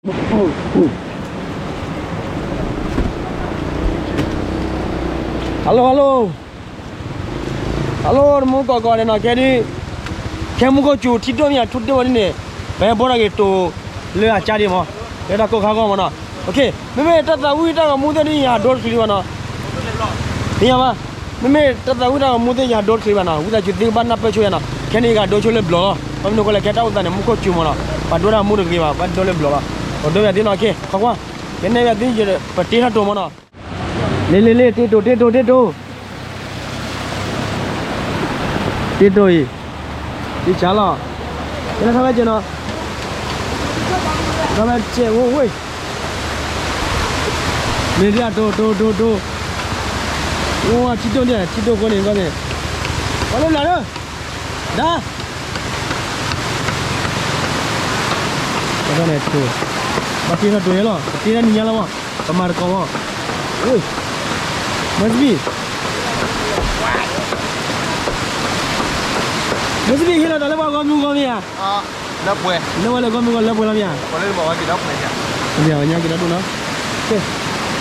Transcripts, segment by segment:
Hello hello hello တမူကီၢ်ကီၢ်န့ၣ်နီၤ ခဲဒ် ခဲမူခိၣ်စူၤထံဒိၣ်မ့ၢ်ယၤထူဒိၣ်ဝဲဒ်န့ၣ် ပဟဲဘီထီၣ်က့ၤတိၤလၢအကါဒံးမး လၢတၢ်ကိၢ်ခါဂီၢ်မးနီၤ မ့မ့ၢ်တၢ်သးဝံၣ်တၢ်ဂီၤမူသ့ၣ်ဒ်ယၤဒိတချုးဒံးဘၣ်နီၤ သ့ၣ်ညါဘၣ် မ့မ့ၢ်တၢ်သးဝံၣ်တၢ်ဂီၤမူသ့ၣ်ယၤဒိတချုးဘၣ်နီၤ ဝံသးစူၤသုကဘၣ်နၢ်ပၢၢ်ဆိယၤနီၤ ခဲန့ၣ်ယကဒိဆိလၢဘျီၣ်လီၤ ဘၣ်မနုၤဃိလဲၣ် ခဲတၢ်အိၣ်သးန့ၣ် မူခိၣ်စူၤမးနီၤ ပှၤဒိတၢ်ဂီၤမူတဂ့ၤဘၣ် ဘၣ်ဒိလၢဘျီၣ်လီၤ ပဒိဝဲသ့ၣ်နီၤ ခဲ ခီကွၢ် ကနဲဝဲသ့ၣ် ပတ့ထီၣ်တိၤမးနီၤ လ့လ့လ့ တ့တိၤ တ့တိၤ တ့တိၤ တ့တိၤအံၤ တ့ဆါလီၤ ကဲထီၣ်ဝဲကဲနီၤ ထီၣ်ဝဲကဲဝဲဝဲ မ့ၢ်ဒ်တိၤ တိၤ တိၤ တိၤ အိၣ်ထံဒိၣ်န့ၣ် ထံဒိၣ်ဃိန့ၣ် ကီန့ၣ် ပှၤလၢဘျးလၢ ဒါ ကီန့ၣ်တိၤ ပှၤတ့ထီၣ်တိၤယဲလီၤ ပတ့ထီၣ်နံၤညါလီၤမး ပမၤတကိးမး မ့ၢ်စဘံၣ် မ့ၢ်စဘံၣ်ဟ့ၣ်လီၤသးလၢပှၤဂီၢ်မုၢ်ဂီၢ်မ့ၢ်ဧါ လၢပှဲၤ လၢဝဲလၢဂီၢ်မုၢ်ဂီၢ်လၢပှဲၤလီၤမ့ၢ်ဧါ ပှဲၤလၢပှဲၤဝဲ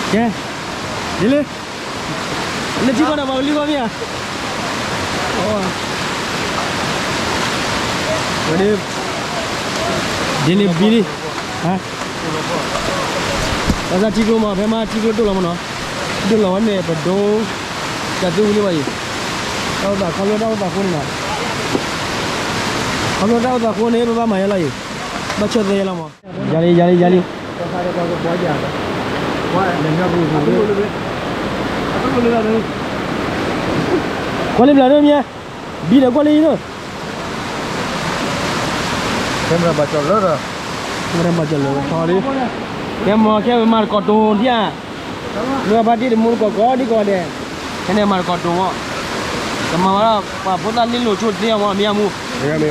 က့ၤဒီးပှဲၤဧါ ပှဲၤဝဲညါက့ၤဒီးဒိၣ်နီၤ ကဲ ကဲ ဒ်လံ လၢထံကီၢ်ဒီးပှၤကလုာ်ဂီၢ်မ့ၢ်ဧါ ဝဲဒ် ဒ်လံဘံလံ ဟါ ပှၤသးထံကျိမး ဖဲမ့ၢ်ထံကျိဒိၣ်လီၤမးနီၤ ဒိၣ်လီၤဝဲန့ၣ် ပဒိ တၢ်သူဝံၤလံဘၣ်အံၤ တၢ်အိၣ်သးခီဖျိတၢ်အိၣ်သးဃိန့ၣ်နီၤ ခီဖျိတၢ်အိၣ်သးဃိန့ၣ် ပဘၣ်မၤယဲလီၤအံၤ ဘၣ်ဆၢသဲယဲလီၤမး ယၤလံ ယၤလံ ယၤလံ ကွၢ်လံဘျးဒိၣ်မ့ၢ် ဘံဒီးကွၢ်လံဒိၣ် ကဲမရဘၣ်ကၠီလၢ ကဲမီၤခဲဝဲမၤတကိးတိၤဒံးဧါ လၢအဘၣ်ဒ့ၣ်တမူတကိးကိးဒံးကိးဂၤဒဲး ခဲန့ၣ်မၤတကိးတိၤမး ကမၤဝဲဒၣ် ပှၤဖိသၣ်လ့လိာ်ဆိတ့ၢ်အီၤမး မ့ၢ်မူ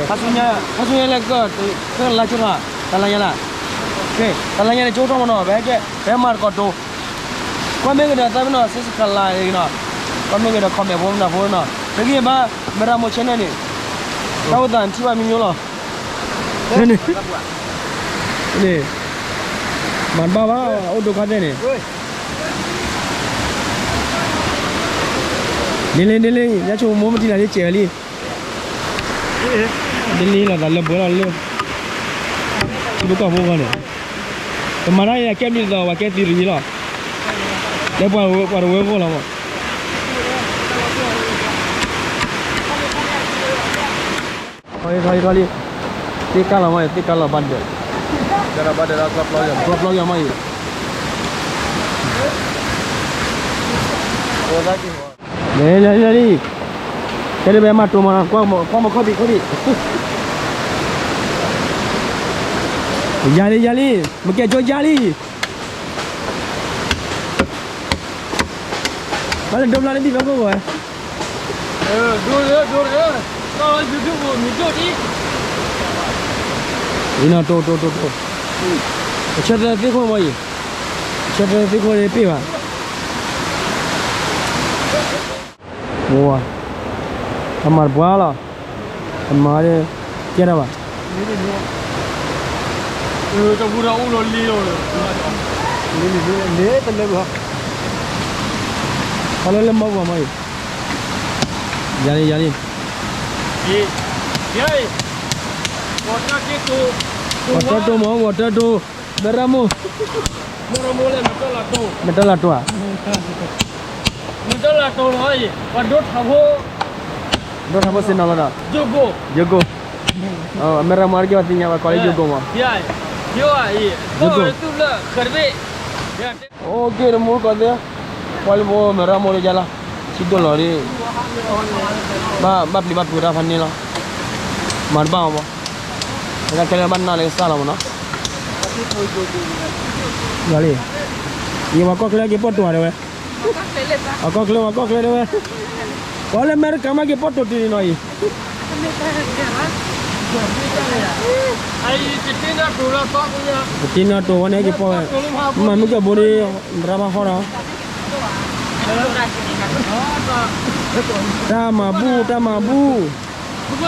ခါဆူညါ ခါဆူညါလၢက ကလါကၠိထီၣ် တလါညါလၢ တလါညါန့ၣ်ကၠိထီၣ်မးနီၤ ပဟဲကဲ ပဟဲမၤတကိးတိၤ ကွၢ်မ့ၢ်ကဒီးသးပ့ၤနီၤ subscribe နီၤ ကွၢ်မ့ၢ်ကဒီး comment ဖိမနၤဖိနီၤ နကဟ့ၣ်ဘၣ် မရၤမိၤ channel န့ၣ် တၢ်အိၣ်သးနထံၣ်ဘၣ်မံၤမံၤလီၤ န့ၣ် မၤတဘၣ်ဘၣ် အိၣ်ဒိခါသဲန့ၣ် ဒ်လံ ဒ်လံ ညါဆိမိၢ်မတံၤလၢ်လံ စဲးဝဲလံ ဒ်လံလီၤသးလၢပှဲၤလီၤလၢ ထံဖိကီၢ်ဖိအဂီၢ်န့ၣ် ပမၤတၢ်အံၤကဲဘျုးသး ပှၤကဲသုးတယံၤလီၤ လၢပှၤတဝဲအဂီၢ်လီၤမး ထီၣ်လံ ထီၣ်လံ ထီၣ်လံ သ့ၣ်ကၢ်လီၤမးအံၤ သ့ၣ်ကၢ်လီၤဘၣ်ဒၢး ကၢ်လီၤဘၣ်ဒၢးလၢကျီပျီကၢ် ကျီပျီကၢ်မးအံၤ လံ လံ လံ လံ တဲဒၣ်ဝဲမၤတိၤမးနီၤ ကွၢ်မီၤခီၣ်ဘံးခီၣ်ဘံး ယၤလံ ယၤလံ မ့ၢ်ကဲကၠိယၤလံ ဘၣ်လၢဒိဘျီလၢဘံၣ်ဘၣ်ခိၣ်ဝဲ ဒိလၢဒိလၢ ကီၢ်လၢ YouTube မံၤဒိၣ်ဒံး အံၤနီၤ တိၤ တိၤ တိၤ တိၤ ပဆၢသၢသ့ၣ်ခိၣ်မ့ၢ်အံၤ ပဆၢသၢသ့ၣ်ခိၣ်န့ၣ်ပ့ၢ်ဘၣ် ဝါ အမၤတပှၢ်လီၤ အမၤဒ် ကဲထီၣ်ဘၣ် တၢ်ဘူၣ်တၢ်အူလီၤလံလီၤ လံတလၢဘၣ် ခီလၢလၢမီၢ်ပူၤမီၢ်အံၤ ယၤလံ ယၤလံ ဝီၤတၢတိၤ ဝီၤတၢတိၤမီၢ် ဝီၤတၢတိၤ မ့ၢ်ရမိၢ် မ့ၢ်ရမိၢ်လၢ မ့ၢ်တၢ်လၢတိၤဧါ မ့ၢ်တၢ်လၢတိၤလီၤအံၤ ပှၤဒိထးဖိ ဒိထးဖိစ့ၢ်နီၤလီၤဒီး ယိၤကိၢ် ယိၤကိၢ် မ့ၢ်ရမိၢ်အါတက့ၢ်ပှၤသ့ၣ်ညါဘၣ် ကိးလၢယိၤကိၢ်မီၢ် ယိၤကိၢ် အိၣ်က့ၤတမူတကိးသ့ ပှၤလၢဖိ မ့ၢ်ရမိၢ်လၢယါလီၤ ထံဒိၣ်လီၤဒ် ဘၣ်ပျံၤဘၣ်ဖုးတၢ်ဖးန့ၣ်လီၤ မၤတဘၣ်မီၢ် တၢ်ခဲလၢာ်ဘၣ်နၢ်လၢကစၢ်လီၤမီၢ်နီၤ ယၤလံ ယပှၤကီၢ်ချၢက့ၤပီၣ်တိၤတဲဝဲ ပှၤကီၢ်ချၢ ပှၤကီၢ်ချၢတဲဝဲ ပှၤလၢအမဲရကၤမးက့ၤပီၣ်တိၤတုၤန့ၣ်နီၤအံၤ ပတ့နၢ်တိၤဝဲန့ၣ်က့ၤပီၣ်ဝဲ မ့ၢ်မုၢ်ကဘိဒ် ရၤဘၣ်ဟီဒီး တၢ်မၤဘူၣ် တၢ်မၤဘူၣ် တဂၤ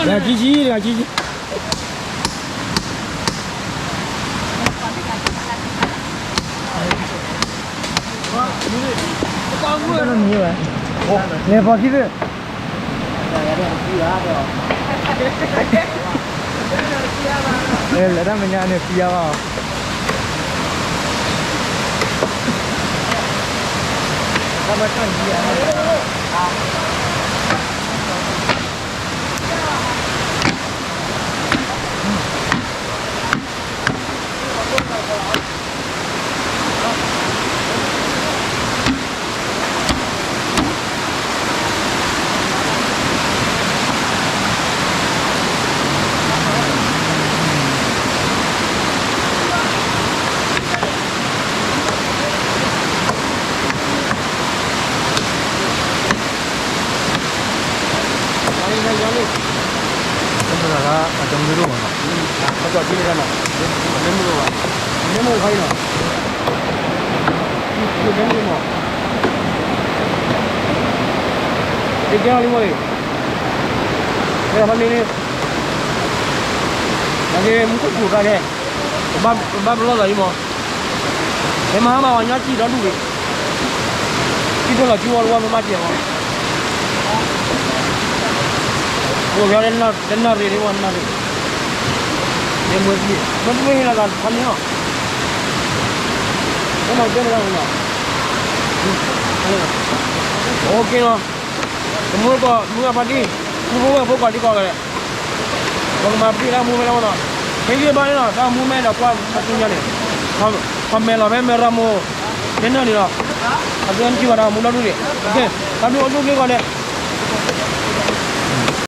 ခံဆံ တဂၤခံဆံ နံၤဘၣ်, လဲၤဖီခံသ့ၣ်, လဲၤတၢ်မဲာ်ညါန့ၣ် ဖံယါဘၣ်အီၤ.မူခိၣ်စူၤခါန့ၣ်, ပဘၣ်ပလီၢ်သးအံၤမး, ပမၤဟါမၢ်ပှၤညီထံၣ်ဒီဒူၣ်န့ၣ်, ထံၣ်ဒိၣ်လီၤစုဝီတဝီ ပမၤစဲးမး, အိၣ်ဝဲတနၣ်ရံၣ်န့ၣ်ဝဲနၣ်ရံၣ်, မ့ၢ်မ့ၢ်ဟ့ၣ်လီၤသးတခါန့ၣ်လီၤ, တၢ်မၤကတၢၢ်တဂၤန့ၣ်လီၤ, အိၣ်က့ၤလီၤ, တမူတကိး မုၢ်ဂၤဖါတံၢ်, မူဖိဝဲၢ်ဖိကိးဒံကိးဂၤဒဲး ပကမၤပတံၢ်တၢ်မူမဲလၢမနီၤ, ဟ့ၣ်ဂံၢ်ဘါန့ၣ်နီၤ တၢ်မူမဲဒီးကွၢ်အဆူညါန့ၣ်, ခီမဲလီၤဖဲမဲၢ်ရမိၢ်, ဖဲန့ၣ်န့ၣ်လီၤ, အသုထံၣ်ဘၣ်တၢ်မူဒီဒူၣ်န့ၣ်, တၢ်ဘျုးအိၣ်ဒူၣ်ကျ့ၤကီးလဲၣ်.